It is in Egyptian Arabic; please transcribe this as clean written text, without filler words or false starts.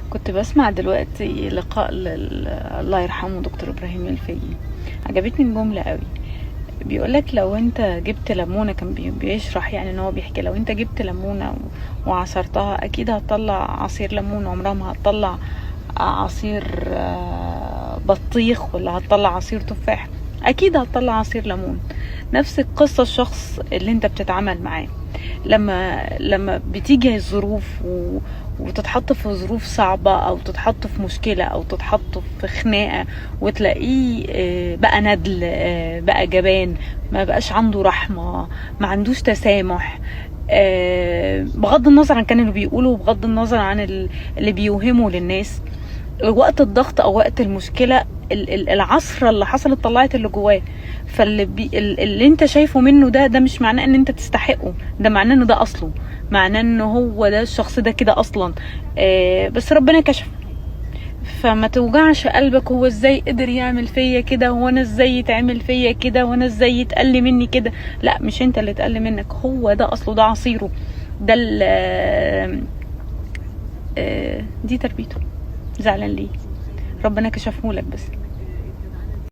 كنت بسمع دلوقتي لقاء الله يرحمه دكتور ابراهيم الفقي، عجبتني الجملة قوي. بيقولك لو انت جبت ليمونه، كان بيشرح يعني ان هو بيحكي لو انت جبت ليمونه وعصرتها اكيد هتطلع عصير ليمون، عمرها ما هتطلع عصير بطيخ ولا هتطلع عصير تفاح، اكيد هتطلع عصير ليمون. نفس القصة الشخص اللي انت بتتعامل معاه لما بتيجي الظروف وتتحط في ظروف صعبة أو تتحط في مشكلة أو تتحط في خناقة وتلاقيه بقى ندل، بقى جبان، ما بقاش عنده رحمة، ما عندوش تسامح، بغض النظر عن كان اللي بيقوله وبغض النظر عن اللي بيوهمه للناس، وقت الضغط او وقت المشكلة العصره اللي حصلت طلعت اللي جواه. فاللي اللي انت شايفه منه ده مش معناه ان انت تستحقه، ده معناه ان ده اصله، معناه ان هو ده الشخص ده كده اصلا، بس ربنا كشف. فما توجعش قلبك، هو ازاي قدر يعمل فيا كده، هو انا ازاي يتعمل فيا كده، وانا ازاي يتقل مني كده. لا، مش انت اللي اتقل منك، هو ده اصله، ده عصيره، ده دي تربيته. زعلان ليه؟ ربنا كشفهولك بس.